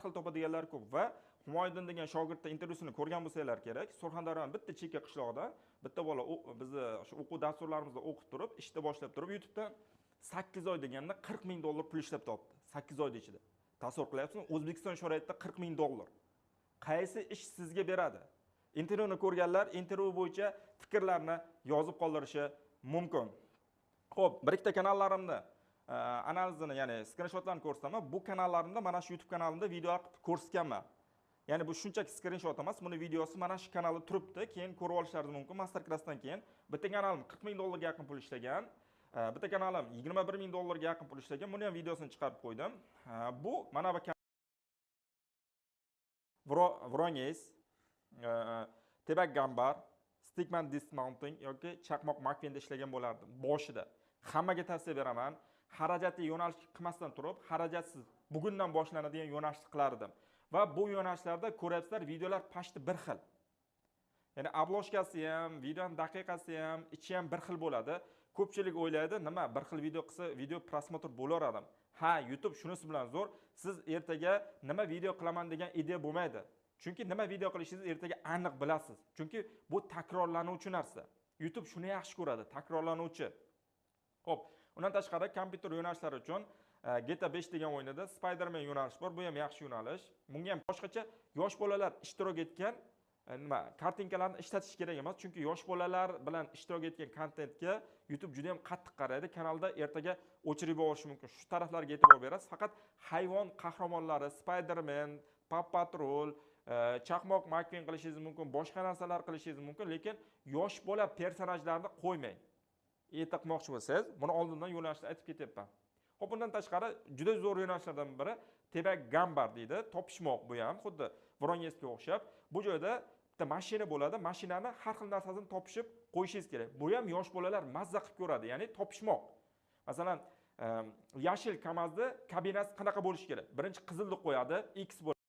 xil topadiganlar ko'p. Va Humoyiddin degan shogirdda intervyusini ko'rgan bo'lsanglar kerak. Surxondaryoni bitta chekka qishlog'ida bitta bola bizni shu o'quv dasturlarimizda o'qib turib, ishni boshlab turib, YouTube'dan 8 oy deganda 40 ming dollar pul ishlab topdi. 8 oyda ichida. Tasavvur qilyapsizmi? O'zbekiston sharoitida 40 ming dollar. Qaysi ish sizga beradi? Intervyuni ko'rganlar intervyu bo'yicha fikrlarni yozib qoldirishi mumkin. Xo'p, bir ikkita kanallarimni analizini, ya'ni skrinshotlarni ko'rsataman. Bu kanallarimda, mana shu YouTube kanalimda video qilib ko'rsatganman. Ya'ni bu shunchaki skrinshot emas, buni videosi mana shu kanalda turibdi. Keyin ko'rib olishlaringiz mumkin master klassdan keyin. Bitta kanalim 40 ming dollarga yaqin pul ishlagan. Bitta kanalim 21 ming dollarga yaqin pul ishlagan. Buni ham videosini chiqarib qo'ydim. Bu mana bu Wrongys, Tebak Gambar, Stickman Dismounting yoki Chaqmoq McQueenda ishlagan bo'lardim boshida. Hammaga tavsiya beraman. Xarajatli yo'nalish qilmasdan turib, xarajatsiz bugundan boshlanadigan yo'nalishni qilardim. Va bu yo'nalishlarda ko'ryapsizlar, videolar почти bir xil. Ya'ni обложка si ham, videoning daqiqasi ham, ichi ham bir xil bo'ladi. Ko'pchilik o'ylaydi, nima bir xil video qilsa, video просмотр bo'laveradimi? Ha, YouTube shunisi bilan zo'r. Siz ertaga nima video qilaman degan ideya bo'lmaydi. Chunki nima video qilishingizni ertaga aniq bilasiz. Chunki bu takrorlanuvchi narsa. YouTube shuni yaxshi ko'radi, takrorlanuvchi. Xo'p, undan tashqari kompyuter yo'nalishlari uchun GTA 5 degan o'yinida Spider-Man yo'nalishi bor. Bu ham yaxshi yo'nalish. Bunga ham boshqacha yosh bolalar ishtirok etgan nima картинка larni ishlatish kerak emas, chunki yosh bolalar bilan ishtirok etgan kontentga YouTube juda ham qattiq qaraydi. Kanalda ertaga o'chirib yuborishi mumkin. Shu taraflarga e'tibor berasiz. Faqat hayvon qahramonlari, Spider-Man, Paw Patrol, Chaqmoq McQueen qilishingiz mumkin, boshqa narsalar qilishingiz mumkin, lekin yosh bola personajlarni qo'ymang. Erta qilmoqchi bo'lsangiz, buni oldindan yo'nalishni aytib ketyapman. Xo'p, bundan tashqari juda zo'r yo'nalishlardan biri Tebak Gambar deydi, topishmoq bu ham xuddi Wrongysga o'xshab. Bu joyda bitta mashina bo'ladi, mashinani har xil narsasini topishib qo'yishingiz kerak. Bu ham yosh bolalar mazza qilib ko'radi, ya'ni topishmoq. Masalan, yashil Kamazni kabinasi qanaqa bo'lishi kerak? Birinchi qizilni qo'yadi, X bo'ladi.